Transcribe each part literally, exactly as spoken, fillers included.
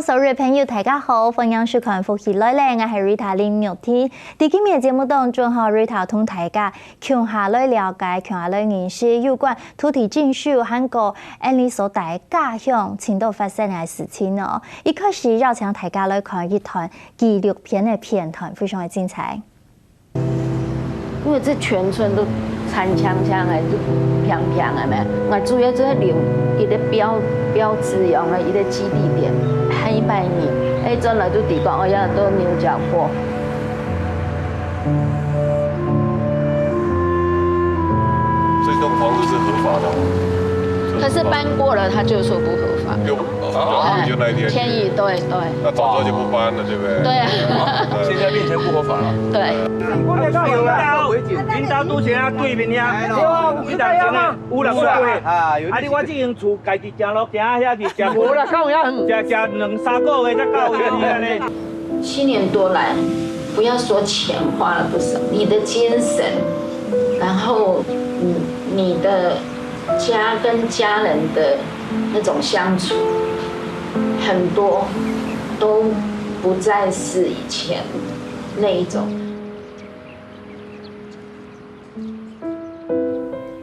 所有个朋友，大家好，歡迎收看《福氣來了》，𠊎係Rita林玉婷。在今日个節目當中吼，Rita同大家共下來了解，共下來認識有關土地徵收還過恁呢所在家鄉青島發生个事情哦。一開始邀請大家來看一段紀錄片个片段，非常个精彩。 因為這全村都殘淨淨个，都平平个咩。𠊎主要就係留一個標，標誌用个一個基地點，還一百年，哎，轉來都地方，哦，要到牛角坡。這棟房子是合法的嗎？可是搬過了，他就說不合法。就啊，就那一天。天意，對對那早知道就不搬了，對不對？對啊，现在变成不合法了。對。我袂到有啦，恁早拄才啊對面遐，你人前个有人過，啊你我這間厝家己行路行遐去，行無啦，到遐遠，行行兩三個月才到遐呢。七年多來，不要說錢花了不少，你的精神，然後嗯，你的家跟家人的那種相處，很多都不再是以前那一種。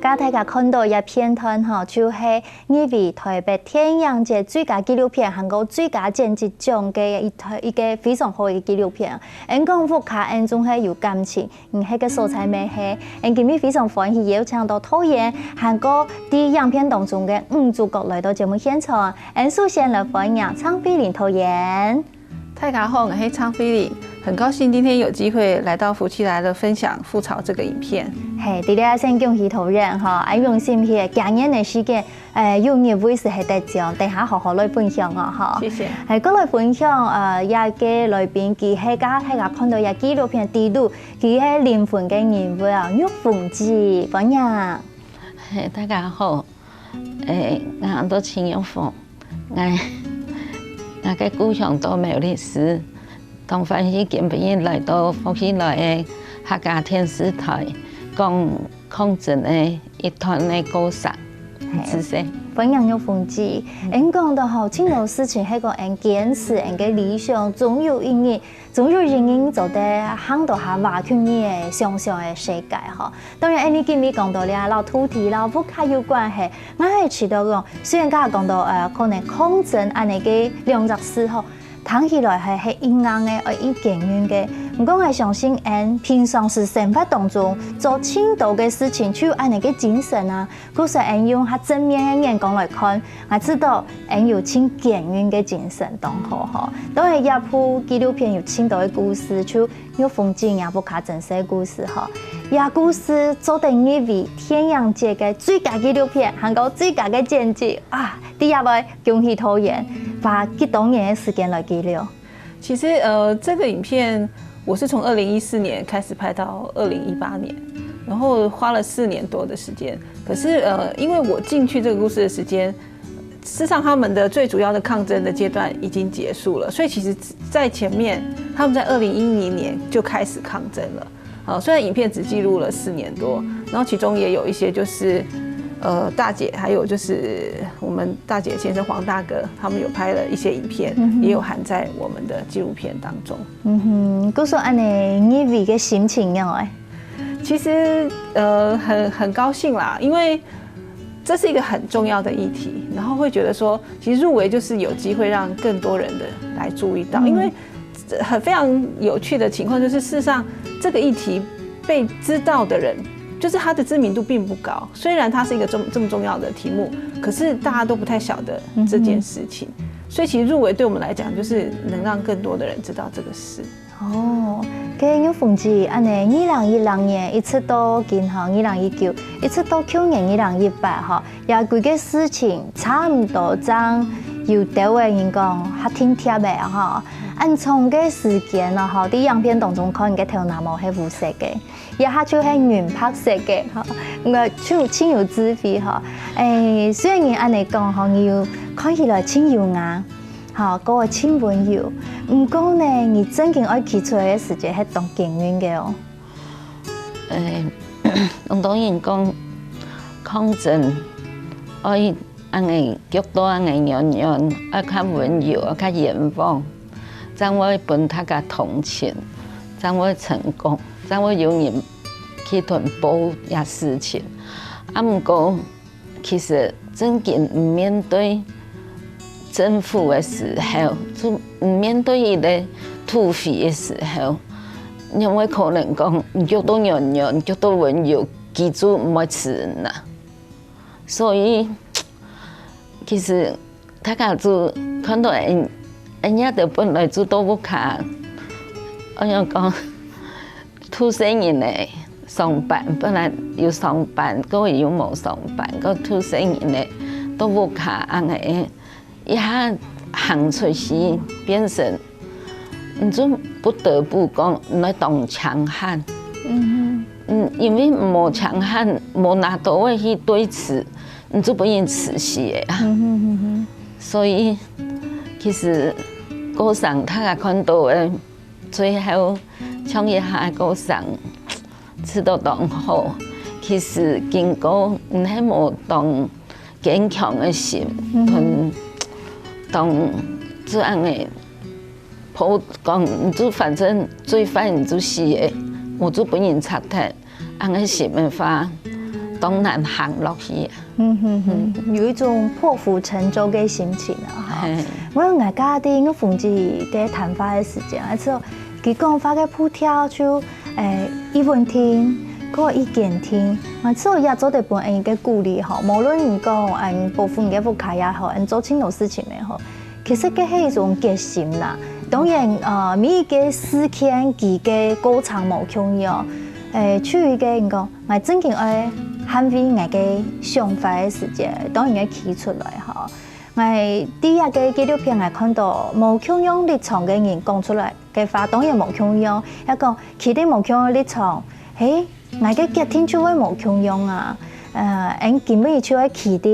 該大家看到一片段吼，就係入圍台北電影節最佳紀錄片，還過最佳剪輯獎个一台一個非常好个紀錄片。恁講屋下恁總係有感情，毋係个所在乜係。恁今日非常歡喜邀請到導演，還過在影片當中个女主角來到節目現場。恁首先來歡迎張惠玲導演。 大家好，我是張惠玲，很高興今天有機會來到福氣來了分享《覆巢》這個影片。嘿，第一先恭喜導演吼，恁用心去，今年个時間，誒，有入圍就係得獎，等下好好來分享哦吼。謝謝。係，過來分享，呃，這個來賓佢係个大家看到這紀錄片底肚，佢係靈魂个人物啊，玉鳳姐，歡迎。嘿，大家好，誒，𠊎安到陳玉鳳，𠊎，𠊎个故鄉到苗栗市，當歡喜今晡日來到福氣來个客家電視台，講抗爭个一段个故事，謝謝。歡迎玉鳳姐。恁講到吼，盡多事情係講恁堅持，恁个理想，總有一日，總有一日做得行到下跨越你个想像个世界吼。當然，恁呢今日講到了，摎土地、摎屋下有關係，𠊎係試著講，雖然剛剛講到呃，可能抗爭恁呢个兩隻字吼， 聽起來係係硬硬个，愛一堅韌个。毋過𠊎相信，𠊎平常時生活當中做盡多个事情，就有恁呢个精神啊。故所𠊎用較正面个眼光來看，𠊎知道𠊎有盡堅韌个精神當好吼。當然，這部紀錄片有盡多个故事，就玉鳳姐也不卡真實个故事吼。這故事做得入圍電影節个最佳紀錄片，還過最佳个剪輯啊！第一位 恭喜導演，花幾多年个時間來記錄。其實呃，這個影片我是從二零一四年開始拍到二零一八年，然後花了四年多的時間。可是呃，因為我進去這個故事的時間，事實上他們的最主要的抗爭的階段已經結束了，所以其實在前面他們在二零一零年就開始抗爭了。 呃，雖然影片只記錄了四年多，然後其中也有一些就是，呃，大姐，還有就是我們大姐先生黃大哥，他們有拍了一些影片，也有含在我們的紀錄片當中。嗯哼，故所恁呢，你為个心情樣誒？其實呃，很很高興啦，因為這是一個很重要的議題，然後會覺得說，其實入圍就是有機會讓更多人的來注意到，因為。 很非常有趣的情況就是，事實上這個議題被知道的人，就是他的知名度並不高。雖然它是一個這麼這麼重要的題目，可是大家都不太曉得這件事情。所以其實入圍對我們來講，就是能讓更多的人知道這個事。哦，該玉鳳姐，恁呢，二零一零年一直到今吼，二零一九，一直到去年二零一八吼， 這幾個事情差毋多正有兜个人講較定貼个吼。恁長个時間了吼，在影片當中看个頭那毛係烏色个，這下就係銀白色个吼，𠊎就盡有智慧吼。誒，雖然你恁呢講吼，你有看起來盡優雅，吼，過盡溫柔，毋過呢，你正經愛企出來个時節係當艱難个哦。誒，當多人講抗爭愛恁樣，腳到恁樣軟軟，愛較溫柔，愛較圓滑，正會分大家同情，正會成功，正會有人去同報這事情。啊，毋過，其實正經毋面對政府个時候，就毋面對一個土匪个時候，仰會可能講，你腳到軟軟，腳到溫柔，佢就毋會食人啊。所以，其實大家就看到恩，恩這兜本來就到屋下，恁樣講， 渡細人仔上班，本來有上班，過又無上班，過渡細人仔到屋下恁樣，一下行出去變成，你就不得不講，你愛當強悍。嗯，因為無強悍，無拿刀仔去對付，你就分人食死个啊。所以，其實過程大家看到个， 最後，像這下个過程，試到當好。其實經過，你係無當堅強个心，同當這樣个，好講，你就反正最壞你就死个，無就分人殺忒。 恁樣个心个話，當難行落去。嗯哼哼，有一種破釜沉舟个心情啊，哈。係。𠊎有𠊎家己，𠊎紅姊在談話个時間，啊，之後佢講話个步調就，誒，異穩定，過異堅定，啊，之後也做得分人个鼓勵吼。無論你講，嗯，保護你个屋下也好，嗯，做盡多事情也好， 其實該係一種決心啦。當然，呃，每一個事件佢个過程無共樣。誒，就一個人講，𠊎正經愛捍衛𠊎个想法个時節，當然愛企出來吼。𠊎第一個紀錄片𠊎看到無共樣立場个人講出來个話，當然無共樣。也講，企在無共樣立場，嘿， 𠊎个決定就會無共樣啊。呃，𠊎今晡日就會企在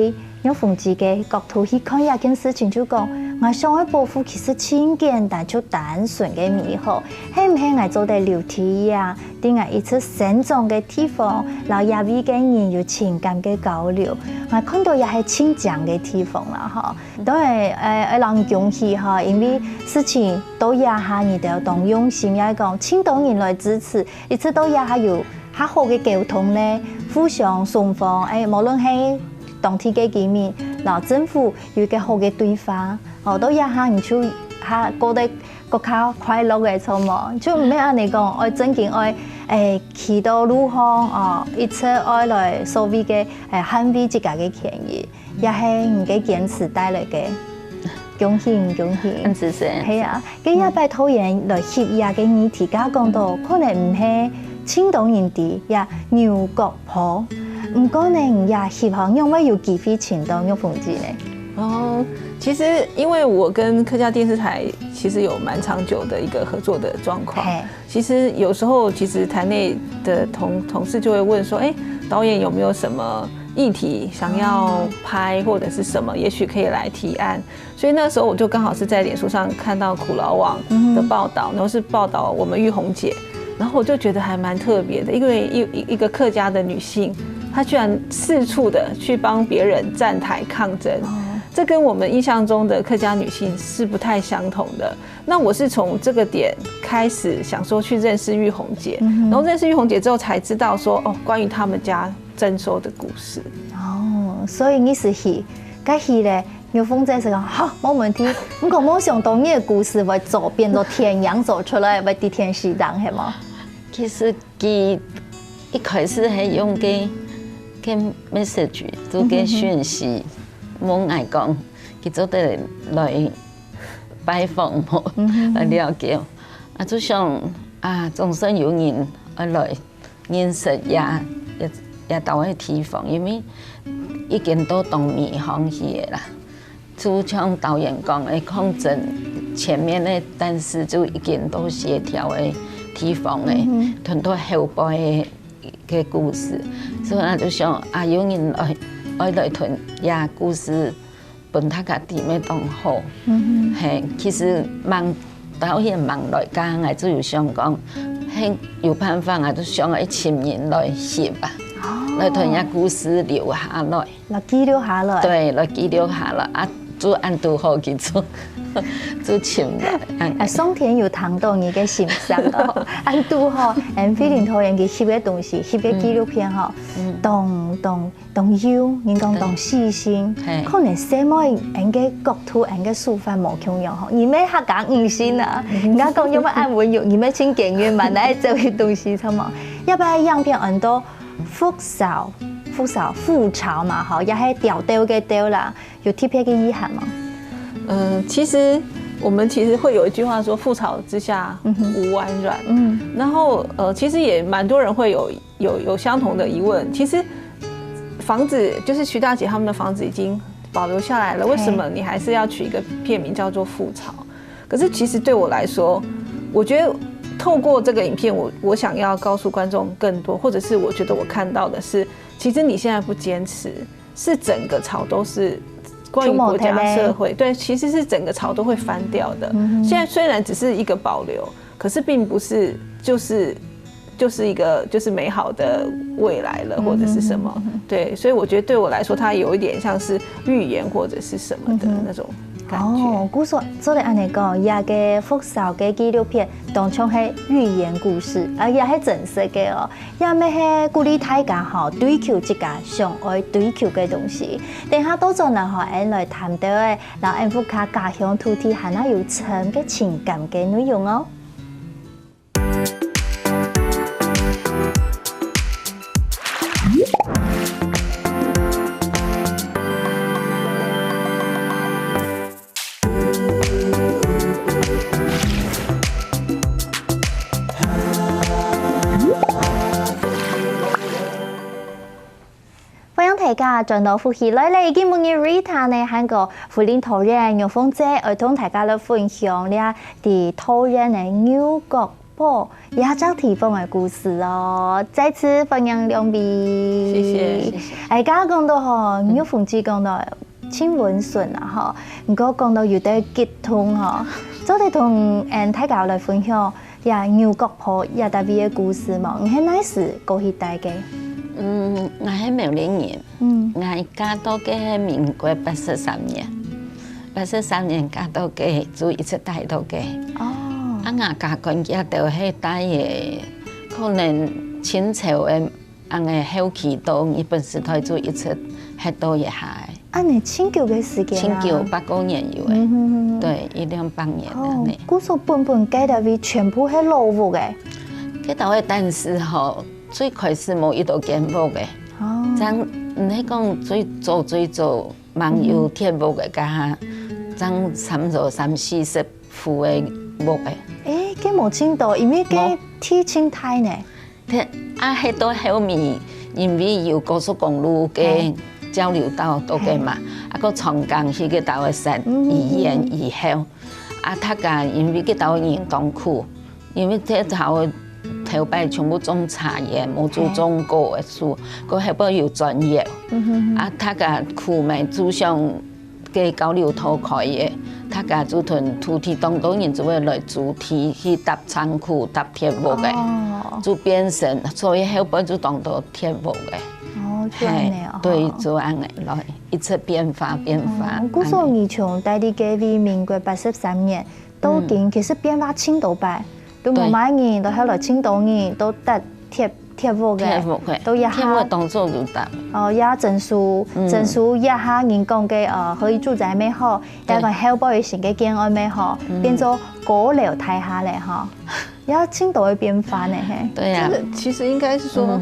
紅姊个角度去看這件事情，就講，𠊎想愛保護其實盡簡單，就單純个美好，係毋係𠊎做得留在這，在𠊎一直生長个地方，摎這位个人有情感个交流，𠊎看到這係盡靚个地方啦，吼。當然，呃，愛摎你恭喜吼，因為事情到這下你兜當用心，也講盡多人來支持， 一直到這下有較好个溝通呢，互相雙方，誒，無論係當地个居民，摎政府有一個好个對話，哦，到這下你就較過得更加快樂个，著無？就毋免恁樣講，愛正經愛，誒，企到路項，哦，一直愛來所謂个，誒，捍衛自家个權益。 也係你个堅持帶來个。恭喜你，恭喜！嗯，謝謝。係啊，該這擺導演來翕這个議題，佢講到，可能毋係盡多人知這牛角婆，毋過呢，你這翕吼，仰會有機會尋到玉鳳姐呢？哦，其實因為我跟客家電視台其實有蠻長久的一個合作的狀況，嘿。 其實有時候，其實台內的同，同事就會問說：「哎，導演有沒有什麼議題想要拍或者是什麼，也許可以來提案。」所以那時候我就剛好是在臉書上看到苦勞網的報道，然後是報道我們玉紅姐，然後我就覺得還蠻特別的，因為一，一，一個客家的女性，她居然四處的去幫別人站台抗爭，這跟我們印象中的客家女性是不太相同的。 那我是從這個點開始想說去認識玉紅姐，然後認識玉紅姐之後才知道說，哦，關於他們家徵收的故事。哦，所以你係去，該去咧，玉鳳姐係講，好，無問題。毋過無想到你个故事會做，變做電影做出來，會在電視上，係無？其實佢一開始係用个，个message，就个訊息，問𠊎講，佢做得來 拜訪無，來了解。啊，就想啊，總算有人愛來認識這，這，這兜个地方，因為已經到當遠方去个啦。就像導演講个，抗爭前面个，但是就已經到協調个地方个，同到後背个，个故事。所以啊，就想啊，有人愛，愛來同這故事 分大家知乜當好。係，其實吂，導演吂來講，𠊎就有想講，係有辦法，𠊎就想愛請人來翕啊。來同人家故事留下來。來記錄下來。對，來記錄下來啊，就恁堵好去做，就尋來。嗯。啊，上天有聽到你个心聲哦，恁堵好，嗯，惠玲導演佢翕个東西，翕个紀錄片吼，嗯，當當當有，人講當細心，嘿，可能細妹恁个角度，恁个手法無共樣吼，你乜客家女性啊，人家講有乜恁溫柔，你乜盡堅韌嘛，哪會做个東西，知無？要不然樣片恁多 復仇，復仇，復仇嘛，吼，也係調調个調啦，有特別个意涵嗎？嗯，其实我们其实会有一句话说"覆巢之下无完卵"，嗯，然后呃，其实也蛮多人会有有有相同的疑问。其实房子就是徐大姐他们的房子已经保留下来了，为什么你还是要取一个片名叫做"覆巢"？可是其实对我来说，我觉得透过这个影片，我我想要告诉观众更多，或者是我觉得我看到的是，其实你现在不坚持，是整个巢都是关于国家社会，对，其实是整个巢都会翻掉的。现在虽然只是一个保留，可是并不是就是就是一个就是美好的未来了，或者是什么？对，所以我觉得对我来说，它有一点像是预言或者是什么的那种感觉。哦，故所做得恁呢讲，這个復仇个紀錄片，當像係預言故事，啊，也係真實个哦。也乜係鼓勵大家吼，追求自家想愛追求个東西。等下倒轉來吼，俺來談到个，摎俺屋下家鄉土地還有有深个情感个內容哦。 歡迎大家轉到福氣來了，今晡日Rita呢，還過福林桃園玉鳳姐，愛同大家來分享這在桃園个牛角 寶，這隻地方个故事哦。再次歡迎兩位。謝謝，謝謝。哎，剛剛講到吼，玉鳳姐講到盡溫順啊吼，毋過講到有兜激動吼，做得同嗯大家來分享這牛角婆這搭位个故事無？你係哪時過去戴个？嗯，𠊎係苗栗人。嗯，𠊎嫁到个係民國八十三年。 八十三年嫁到該，就一直戴到該。哦。啊，𠊎家官佢兜係戴个，可能清朝个，恁个後期到日本時代就一直歇到這下个。恁呢，盡久个時間啊。盡久，百過年有个。嗯哼哼哼。對，一兩百年恁呢。哦，故所本本該搭位全部係老屋个。該搭位，但是吼，最開始無一多間屋个。哦。正，毋係講最早最早 吂有鐵屋个該下，正差毋多三四十戶个屋个。欸，該無盡多，因為該地盡大呢。對，啊，該到後面，因為有高速公路个交流道到該嘛，啊，過長江去該搭位山，以前以後，啊，大家因為該搭位人當苦， 因為這頭頭擺全部種茶葉，無注重果个樹，過後尾有轉業。啊，大家苦無注重个交流道開个，大家就同土地當多人就會來租地去搭倉庫、搭鐵屋个，就變成，所以後尾就當多鐵屋个。哦，就恁呢哦。對，就恁呢來，一直變化變化。哦，故所你從戴在該位民國八十三年， 到今其實變化盡多擺，都無麼人，到後來盡多人都搭鐵鐵屋个，鐵屋个，到這下鐵屋當做就搭。哦，這整數整數這下人講个呃合宜住宅乜好，也講後背新个建案乜好，變做高樓大廈了吼。這盡多个變化呢嘿。對啊，這個其實應該是說，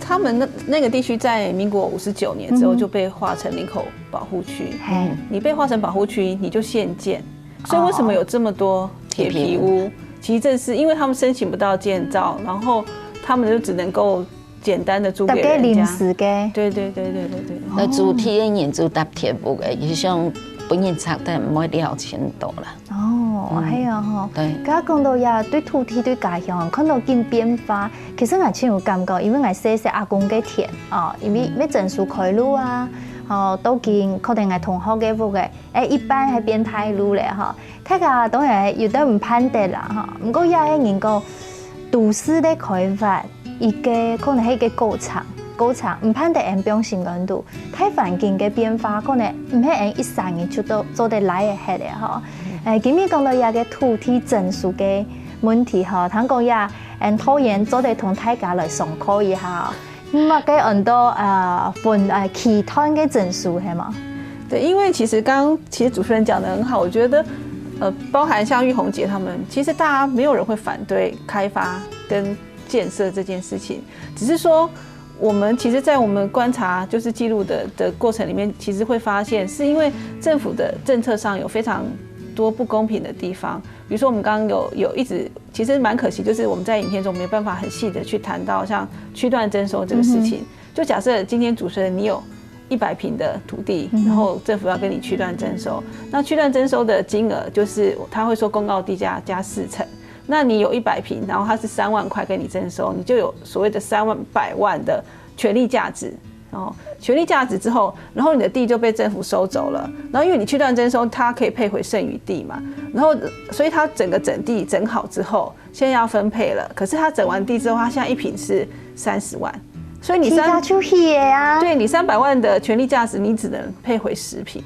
他們那那個地區在民國五十九年之後就被劃成林口保護區。嘿，你被劃成保護區，你就限建。 所以為什麼有這麼多鐵皮屋？其實正是因為他們申請不到建造，然後他們就只能夠簡單的租給人家。大概臨時个。對對對對對對。該租地个人就搭鐵屋个，就像分人拆得毋會了盡多啦。哦，係啊吼。對。剛剛講到呀，對土地、對家鄉看到緊變化，其實𠊎盡有感覺，因為𠊎細細阿公个田哦，因為愛整數開路啊，哦，到今可能𠊎同學个屋个， 欸，一般係變大路了吼。大家當然有兜毋盼得啦吼，毋過也係人講，都市个開發，一個可能係一個過程，過程，毋盼得𠊎放心安度，大環境个變化，可能毋係𠊎一儕人就做做得來得核个吼。誒，今日講到這个土地徵收个問題吼，聽講也，嗯，導演做得同大家來商討一下吼。麼个安到呃分呃期待个徵收係無？對，因為其實剛剛其實主持人講得很好，我覺得呃包含像玉紅姐他們，其實大家沒有人會反對開發跟建設這件事情，只是說我們其實，在我們觀察就是記錄的的過程裡面，其實會發現，是因為政府的政策上有非常多不公平的地方。比如說，我們剛剛有有一直，其實蠻可惜，就是我們在影片中沒辦法很細的去談到像區段徵收這個事情。就假設今天主持人你有一百坪的土地，然後政府要跟你區段徵收，那區段徵收的金額就是他會說公告地價加四成。那你有一百坪，然後他是三萬塊跟你徵收，你就有所謂的三百萬的权利价值。哦，权利价值之后，然后你的地就被政府收走了，然后因为你区段征收，它可以配回剩余地嘛，然后所以它整个整地整好之后，现在要分配了，可是它整完地之后，它现在一坪是三十万，所以你三起价就起个啊。对你三百万的权利价值，你只能配回十坪。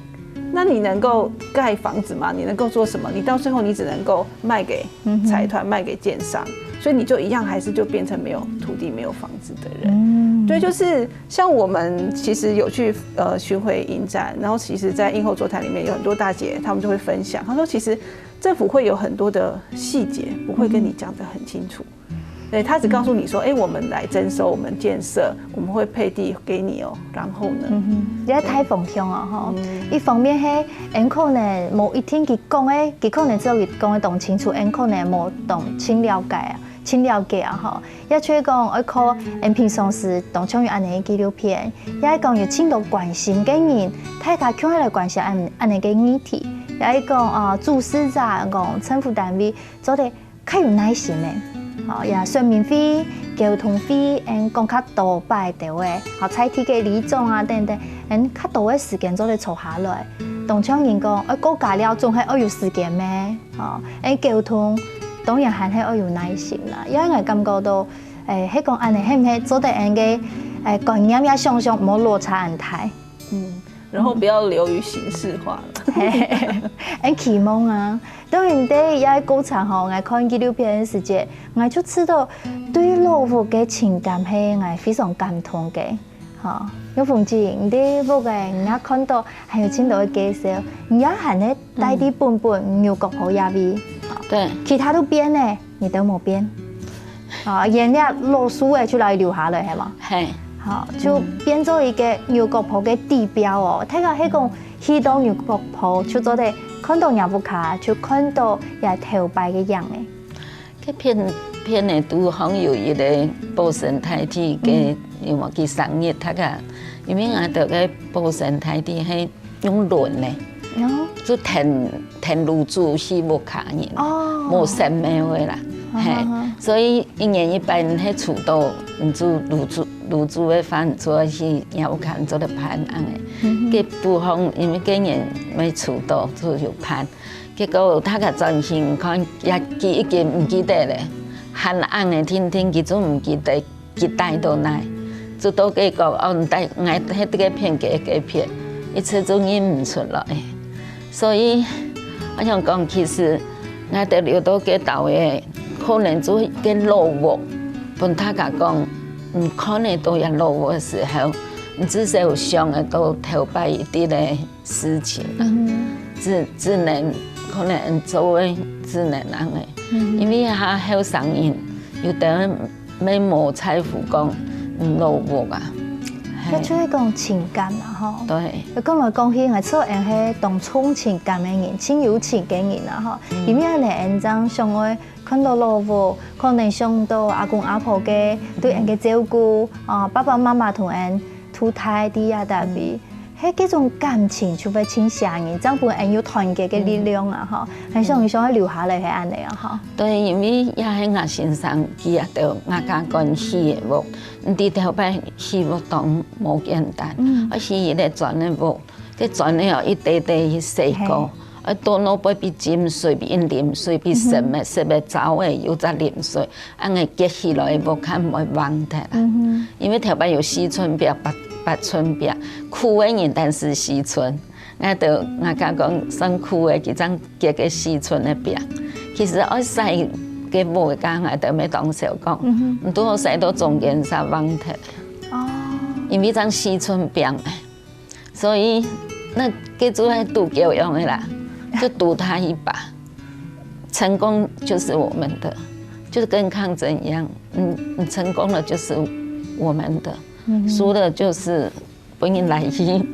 那你能够盖房子吗？你能够做什么？你到最后你只能够卖给财团，卖给建商，所以你就一样还是就变成没有土地、没有房子的人。对，就是像我们其实有去呃巡回影展，然后其实，在映后座谈里面有很多大姐，她们就会分享，她说其实政府会有很多的细节不会跟你讲得很清楚。对，他只告诉你说，哎，我们来征收，我们建设，我们会配地给你哦，然后呢？嗯哼，也太方向了吼。一方面係，俺可能無一定佢講个，佢可能只有佢講个當清楚，俺可能無當清了解啊，清了解啊吼。也就係講，愛靠俺平常時當像有恁呢个紀錄片，也係講有盡多關心个人，大家共下來關心恁恁呢个議題，也係講啊，主事者講政府單位做得較有耐心个，吼，也說明會、溝通會，嗯，講較多擺个話，吼，在地个里長啊等等，嗯，較多个時間做得坐下來。當像人講，愛過加料總係愛有時間咩，吼，嗯，溝通當然還係愛有耐心啦。因為𠊎感覺到，誒，係講恁呢，係毋係做得恁个，誒，觀念也想想，毋好落差恁大。嗯，然后不要流于形式化了。很期望啊。當然，在這个過程吼，𠊎看紀錄片个時節，𠊎就知道對老屋个情感係𠊎非常感動个。吼，玉鳳姐，你在屋个，人家看到還有盡多个介紹，你也還在帶地本本牛角婆這位，對，其他都變了，你都無變。啊，連那老樹个就來留下來，係無？嘿，好，就變做一个牛角婆个地標哦。大家係講去到牛角婆，就做得看到若屋下，就看到這頭擺个樣誒。該片片个肚項有一个保生大帝个，因為佢生日，大家因為𠊎兜个保生大帝係用輪个，哦，就跈跈爐主去屋下人，哦無神廟个啦，嘿，所以一年一擺係初到，你就爐主爐主个飯做去若屋下人做得辦恁个，該肚項因為該年無初到，就有辦。 結果大家轉去看，也記已經毋記得了，還恁个定定，佢就毋記得佢帶到哪，就到該講哦，你帶𠊎係這个片，該該片，一直就認毋出來。所以我想講，其實𠊎兜留到該兜个，可能就該老屋，分大家講，你看得到這老屋个時候，你至少想得到頭擺一滴个 事情啦，只只能可能做个只能恁个，因為佢後生人有兜人無在乎講老屋啊，該就係講情感啦吼。對，講來講去，𠊎做人係當重情感个人，盡有情个人啦吼。因為恁呢，人正想愛看到老屋，可能想到阿公阿婆个對人个照顧，啊，爸爸媽媽同人 渡大地啊，大地，係該種感情就會盡吸引人，正分人有團結个力量啊，吼，很想很想要留下來，係恁呢啊，吼。對，因為也係𠊎先生佢也到𠊎家官起个屋，你知頭擺起屋當無簡單，愛起一个磚个屋，該磚个哦一塊塊去洗過，愛倒落杯比浸水、比啉水、比食个、食个、燥个油再啉水，恁樣結起來个屋較毋會橫忒啦。因為頭擺有四寸壁、八、八寸壁，苦个人但係四寸，𠊎就𠊎家講算苦个，佢正結个四寸个壁。其實愛曬个屋个家，𠊎就毋會當少講，毋都好曬到中間煞橫忒，哦，因為正四寸壁嘛。 所以那个就係賭狗樣个啦，就赌他一把，成功就是我們的，就是跟抗爭一樣，嗯，你成功了就是我們的，輸了就是分人來去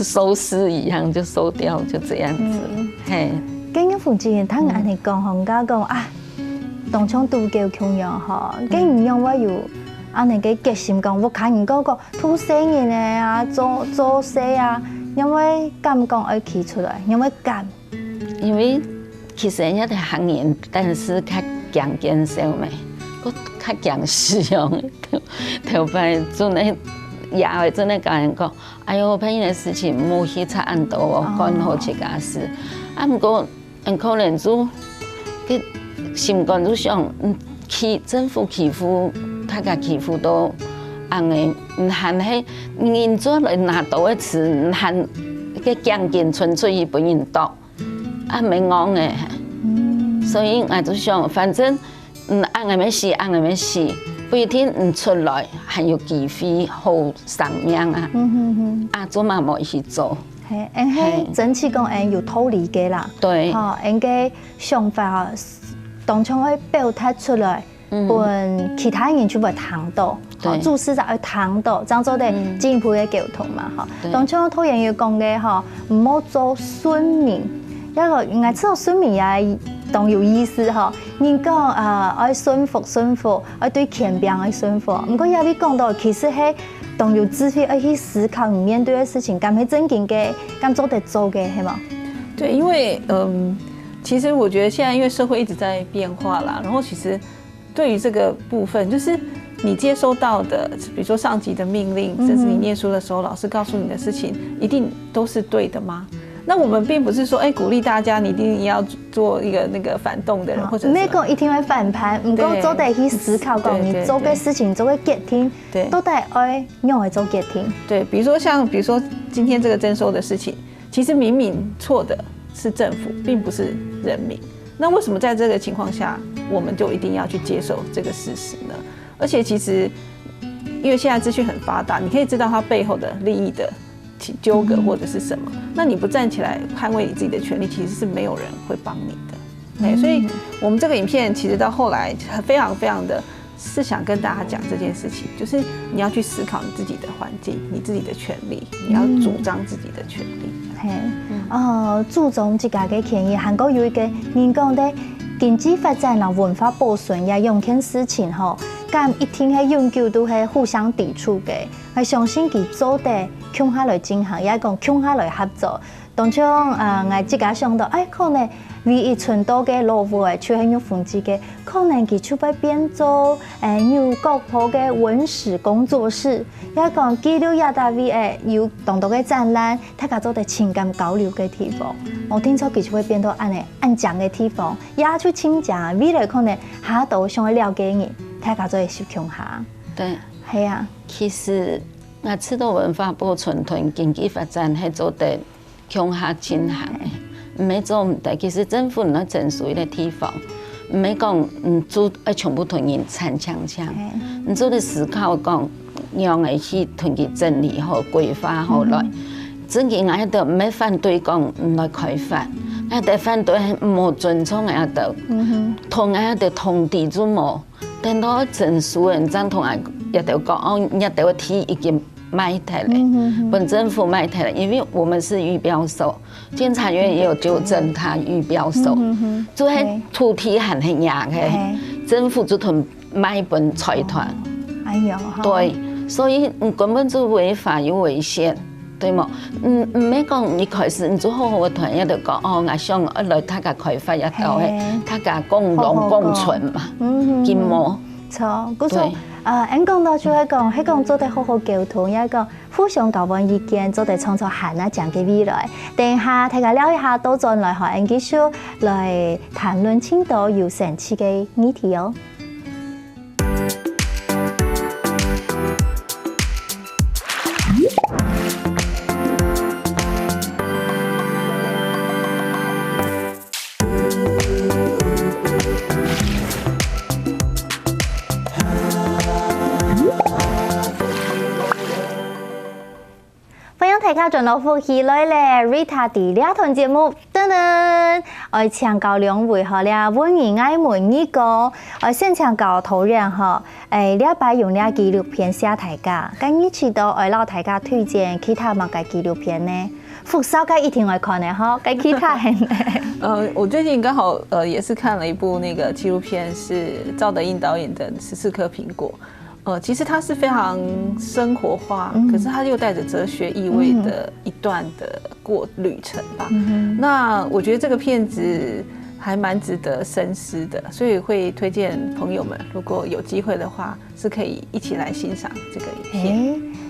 收屍一樣，就收掉，就這樣子。嘿，跟玉鳳姐，她恁樣講吼，人家講啊，當像賭狗共樣吼，跟你仰會有恁樣个決心講，屋下人講講， 大細人个啊，做、做事啊，仰會敢講愛企出來，仰會敢？因為其實人家係行人，但係較驚見笑咩，我較驚死樣。頭擺真个，爺个真个甲人講，哎喲，別人个事情毋好去插恁多哦，管好自家事。啊，毋過 很可能就个心肝就想，嗯，欺、政府欺負，大家欺負到恁樣，毋還係人做來拿刀个錢，毋還个獎金伸出去分人剁，啊，毋會戇个。所以𠊎就想，反正，嗯，恁樣會死，恁樣會死，不一定你出來還有機會好生命啊。啊，做嘛無去做。 嘿，恁係爭取講恁有道理个啦。對。吼，恁个想法吼，當場愛表達出來，分其他人就會聽到，吼，對。主事者愛聽到，正做得進一步个溝通嘛，吼。對。當初導演有講个吼，毋好做順民，要講，應該知道順民也當有意思吼。人講，呃，愛順服，順服，愛對權柄愛順服。毋過這位講到，其實係當有智慧，愛去思考你面對个事情，敢係正經个，敢做得做个，係無？对，因为嗯，其实我觉得现在因为社会一直在变化啦，然后其实对于这个部分，就是你接收到的，比如说上级的命令，甚至你念书的时候，老师告诉你的事情，一定都是对的吗？那我们并不是说，哎，鼓励大家你一定要做一个那个反动的人，或者是毋係講一定愛反叛，毋過做得去思考講，对对你做个事情、做个決定，对到底愛仰會做決定？对，比如说像比如说今天这个征收的事情，其实明明错的是政府，并不是人民。那为什么在这个情况下，我们就一定要去接受这个事实呢？而且其实，因为现在资讯很发达，你可以知道它背后的利益的纠葛或者是什么。那你不站起来捍卫你自己的权利，其实是没有人会帮你的。哎，所以我们这个影片其实到后来非常非常的是想跟大家讲这件事情，就是你要去思考你自己的环境、你自己的权利，你要主张自己的权利。嘿，哦，注重自家个權益，還過有一个人講个經濟發展啊、文化保存呀，兩件事情吼，敢一定係永久都係互相抵觸个。𠊎相信佢做得共下來進行，也講共下來合作。當像啊，𠊎自家想到，哎，可能唯一存到个老屋仔，就係玉鳳姐个，可能佢就會變做，哎，牛角婆个文史工作室，也講記錄這搭位仔有當多个展覽，大家做得情感交流个地方。無定著佢就會變到恁呢恁靚个地方，也就盡靚，未來可能下都想愛了解人，大家做得收共下。对，係啊，其实𠊎知道文化保存同經濟發展係做得共下進行个，毋係做毋得。其实政府你愛征收一个地方，毋係講嗯做愛全部同人爭搶搶，你做得思考講，仰會去同佢整理好、規劃好來。正經𠊎兜毋係反對講毋來開發，𠊎兜反對係無尊重𠊎兜，同𠊎兜通知就無。等到徵收个人正同𠊎兜講，哦，𠊎兜个地已經 賣忒了，分政府賣忒了，因為我們是預標所，監察院也有糾正他預標所，就係土地還係人个，政府就同賣分財團。哎喲，吼，對，所以你根本就違法又違憲，對無？嗯，毋係講一開始你就好好个團，也就講哦，𠊎想愛來大家開發一道嘿，大家共榮共存嘛，根本錯，故所。呃，恁講到就係講，係講做得好好溝通，也係講互相交換意見，做得創造還較靚个未來。等一下大家尞一下，倒轉來吼，恁繼續來談論盡多有生趣个議題哦。歡迎大家轉到福氣來了，Rita在這段節目，噔噔，愛請教兩位吼，這問你愛問你講，愛先請教導演吼，誒，這擺用這紀錄片謝大家，該你知道愛摎大家推薦其他麼个紀錄片呢？福少該一定愛看个吼，該其他人呢？呃，我最近刚好呃也是看了一部那个纪录片，是赵德胤导演的《十四颗苹果》。呃，其实它是非常生活化，可是它又带着哲学意味的一段的过旅程吧。那我觉得这个片子还蛮值得深思的，所以会推荐朋友们，如果有机会的话，是可以一起来欣赏这个影片。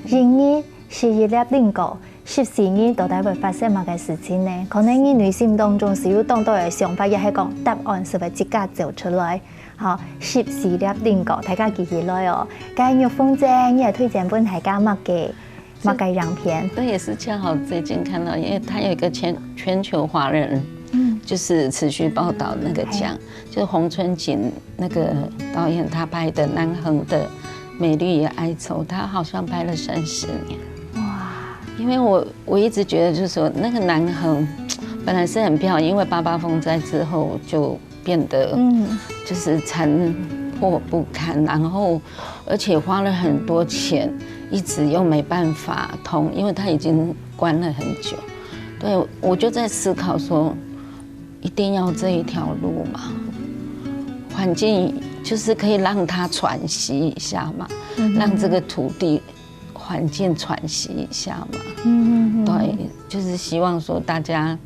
誒，因為十一粒蘋果，十四日到底會發生麼个事情呢？可能你內心當中係有當多个想法，也係講答案係會自家走出來。好，十四粒蘋果，大家記起來哦。該玉鳳姐，你也推薦分大家麼个麼个影片？这也是恰好最近看到，因为他有一个全全球华人，嗯，就是持续报道那个奖，就是洪春锦那个导演他拍的南横的《美丽与哀愁》，他好像拍了三十年。哇！因为我我一直觉得，就是说那个南横本来是很漂亮，因为八八风灾之后就变得，嗯，就是残破不堪，然后而且花了很多钱，一直又没办法通，因为他已经关了很久。对，我就在思考说，一定要这一条路嘛？环境就是可以让他喘息一下嘛，让这个土地环境喘息一下嘛。嗯嗯，对，就是希望说大家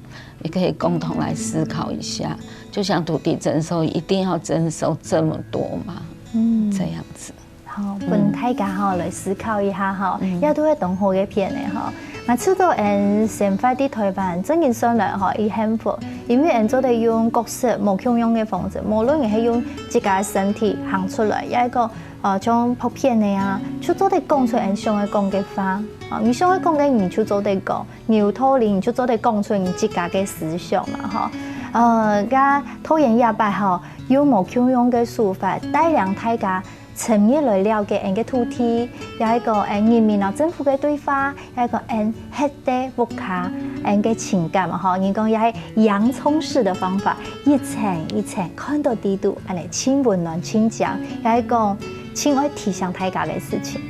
也可以共同来思考一下，就像土地征收，一定要征收这么多吗？嗯，这样子。好，分大家吼来思考一下吼，也都係當好个片个吼。嘛，知道𠊎生活在台灣，正經算來吼，已幸福，因為𠊎做得用各式無共樣个方式，無論你係用自家个身體行出來，也係講，呃，像拍片个啊，就做得講出𠊎想愛講个話。哦，你想愛講个，你就做得講，你有道理，你就做得講出你自家个思想嘛，吼。呃，該導演這擺吼，用無共樣个手法，帶領大家 深入來了解𠊎个土地，也係講𠊎人民摎政府个對話，也係講𠊎歇在屋下𠊎个情感吼，人講也係洋蔥式的方法，一層一層看到底肚，恁呢盡溫暖、盡靚，也係講盡愛提醒大家个事情。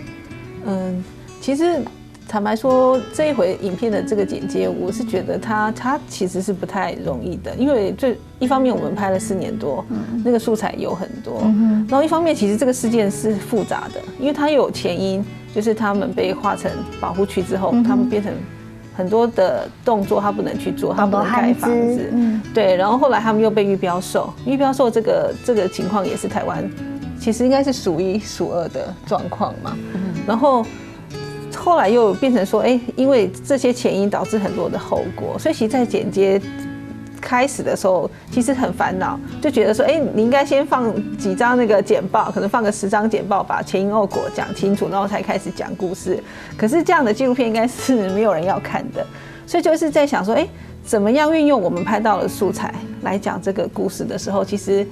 嗯，其实坦白说，这一回影片的这个剪接，我是觉得它它其实是不太容易的，因为最一方面我们拍了四年多，那个素材有很多，然后一方面其实这个事件是复杂的，因为它有前因，就是他们被划成保护区之后，他们变成很多的动作他不能去做，他不能盖房子，对，然后后来他们又被预标售，预标售这个这个情况也是台湾其实应该是数一数二的状况嘛，然后。后来又变成说，哎，因为这些前因导致很多的后果，所以其实，在剪接开始的时候，其实很烦恼，就觉得说，哎，你应该先放几张那个简报，可能放个十张简报，把前因后果讲清楚，然后才开始讲故事。可是这样的纪录片应该是没有人要看的，所以就是在想说，哎，怎么样运用我们拍到的素材来讲这个故事的时候，其实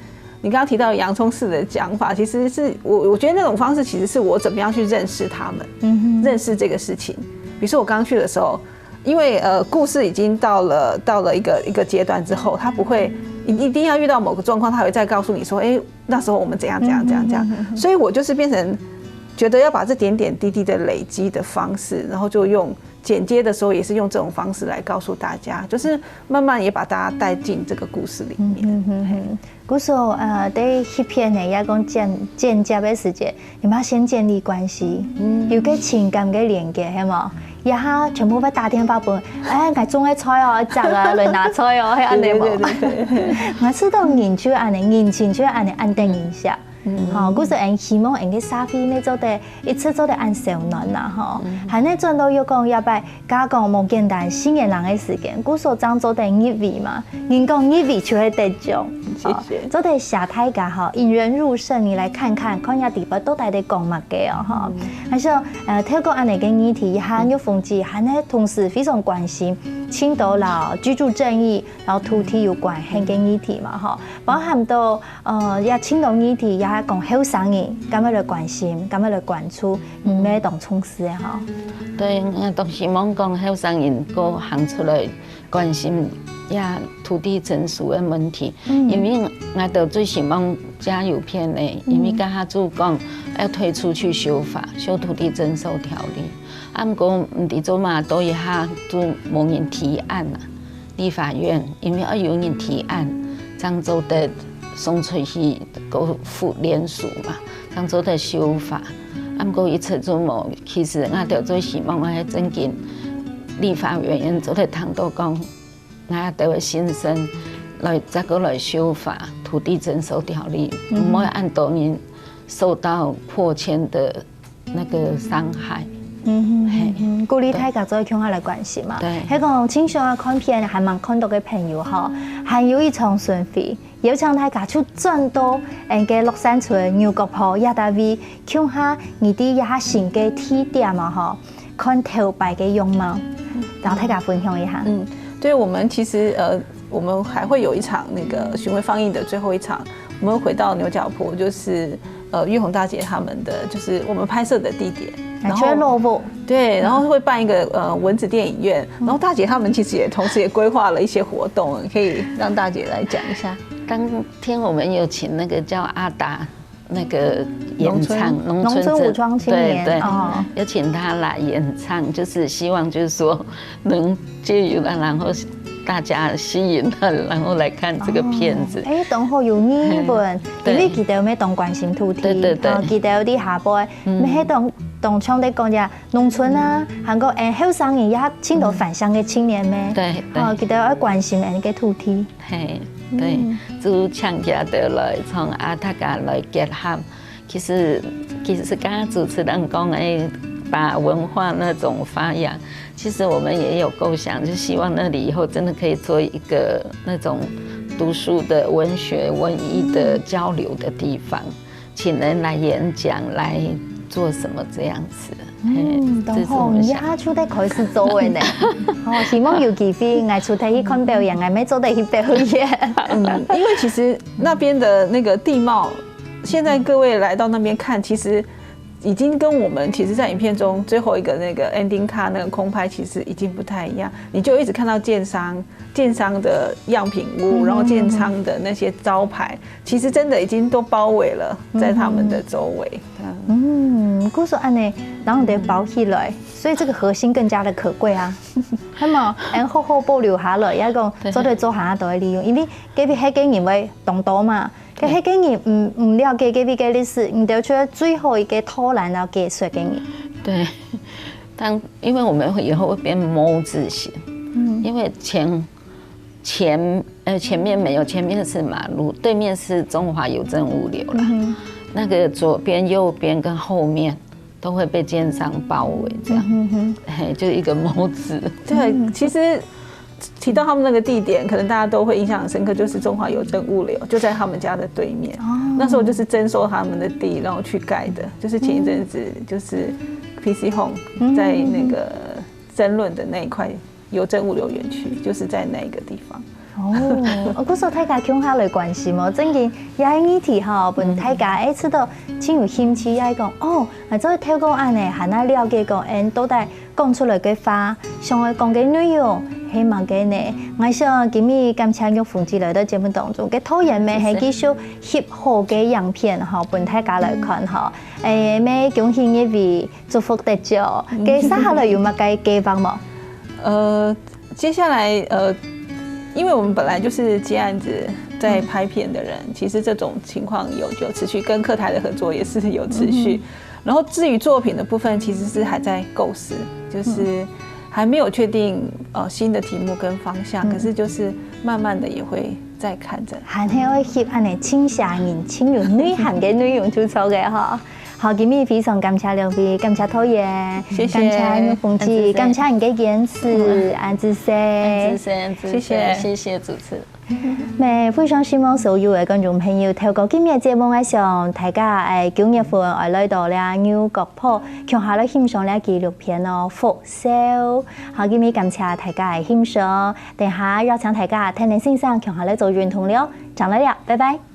你刚刚提到洋葱式的讲法，其实是我我觉得那种方式其实是我怎么样去认识他们，嗯，认识这个事情。比如说我刚刚去的时候，因为呃故事已经到了到了一个一个阶段之后，他不会一一定要遇到某个状况，他会再告诉你说，哎，那时候我们怎样怎样怎样怎样。所以我就是变成觉得要把这点点滴滴的累积的方式，然后就用剪接的时候也是用这种方式来告诉大家，就是慢慢也把大家带进这个故事里面。故所呃，在翕片呢，也講剪剪接个時節，你嘛先建立關係，有个情感个連接，係無？這下全部會打電話分，哎，𠊎種个菜哦，摘啊，來拿菜哦，係恁呢無？𠊎知道人就恁呢，人情就恁呢，恁得人惜。吼，故所𠊎希望𠊎个社會乜做得一直做得恁燒暖啦吼。還係轉到又講這擺，加講無簡單，四年零个時間，故所正做得入圍嘛。人講入圍就係得獎，謝謝。做得寫大家吼，引人入勝，你來看看，看一下底背到底在講麼个哦吼。還是呃，透過恁樣个議題，還有紅姐，還係同時非常關心青島摎居住正義，摎土地有關係个議題嘛吼，包含到 呃，也青島議題也講後生人，敢愛來關心，敢愛來關注，毋係當重視个吼。對，𠊎當希望講後生人過行出來關心這土地徵收个問題，因為𠊎兜最希望加油片呢，因為剛才就講要推出去修法，修土地徵收條例，啊毋過毋知做麼个，到這下都無人提案啊。 立法院，因為愛有人提案，正做得送出去，過副聯署嘛，正做得修法。啊毋過一直都無，其實𠊎兜最希望个係正經立法委員做得聽到講，𠊎兜个心聲，來再過來修法土地徵收條例，毋會恁多人受到迫遷个 那個傷害。嗯哼，鼓勵大家做共下來關心嘛。對，係講親像啊看片還吂看到个朋友吼，還有一場巡迴，邀請大家就轉到𠊎个樂善村牛角埔這搭位，共下你在這下新个地點嘛吼，看頭擺个樣貌，摎大家分享一下。嗯，對，我們其實呃，我們還會有一場那個巡迴放映的最後一場，我們會回到牛角埔，就是呃玉紅大姐他們的，就是我們拍攝的地點。然後落步，對，然後會辦一個呃蚊子電影院，然後大姐他們其實也同時也規劃了一些活動，可以讓大姐來講一下。當天我們有請那個叫阿達那個演唱，農村武裝青年，對對，哦，有請他來演唱，就是希望就是說能藉由他，然後大家吸引他，然後來看這個片子。哎，當好有緣分，因為佢兜乜當關心土地，對對對，佢兜在下背，乜係當當像在講呀，農村啊，還過哎後生人也青島返鄉个青年咩，對對，哦，佢兜愛關心𠊎个土地。 嘿，對，就請佢兜來，從啊大家來結合。其實其實剛剛主持人講，哎，把文化那種發揚，其實我們也有構想，就希望那裡以後真的可以做一個那種讀書的、文學、文藝的交流的地方，請人來演講，來做什麼這樣子。 嗯，當好，你下就得開始做个呢。哦，希望有機會，𠊎除忒去看表演，𠊎乜做得去表演。嗯，因為其實那邊的那個地貌，現在各位來到那邊看，其實已經跟我們其實，在影片中最後一個那個 ending card 那個空拍，其實已經不太一樣。你就一直看到建商建商的樣品屋，然後建商的那些招牌，其實真的已經都包圍了在他們的周圍。嗯，故所恁呢，然後得包起來，所以這個核心更加的可貴啊。那麼，嗯，好好保留下來，也講做得做下都會利用，因為隔壁該個人會當多嘛，該該個人毋毋了解隔壁个歷史，你兜就最好一個偷懶然後解說給你。對，但因為我們以後會變 M 字形，嗯，因為前前呃前面沒有，前面是馬路，對面是中華郵政物流啦。那個左邊、右邊跟後面都會被建商包圍，這樣，嘿，就一個 M 字。對，其實提到他們那個地點，可能大家都會印象很深刻，就是中華郵政物流，就在他們家的對面。那時候就是徵收他們的地，然後去蓋的，就是前一陣子就是 P C Home 在那個爭論的那一塊 郵政物流園區，就是在那個地方。哦，故所大家共下來關心哦，正經這個議題吼，分大家會知道真有興趣，也講哦，𠊎做透過恁呢，還愛了解講，嗯，到底講出來个話，想愛講个內容係麼个呢？𠊎想今日感謝玉鳳姐來到節目當中，該導演乜係繼續翕好个影片吼，分大家來看吼。誒，乜恭喜你位 祝福得獎，該接下來有麼个計畫無？呃，接下來呃，因為我們本來就是接案子在拍片的人，其實這種情況有有持續跟客台的合作也是有持續。然後至於作品的部分，其實是還在構思，就是还没有确定呃新的题目跟方向，可是就是慢慢的也会再看着。还係愛翕恁呢，盡寫人、盡有內涵个內容就著个哈。好，今日非常感謝兩位，感謝導演，謝謝，感謝玉鳳姐，感謝你个堅持，恁仔細，恁仔細，謝謝，謝謝主持。乜非常希望所有个觀眾朋友透過今日節目，愛想大家个九月份愛來到這牛角 坡，共下來欣賞這紀錄片哦，《福壽》。好，今日感謝大家个欣賞，等下邀請大家跈等先生共下來做運動了，正來尞，拜拜。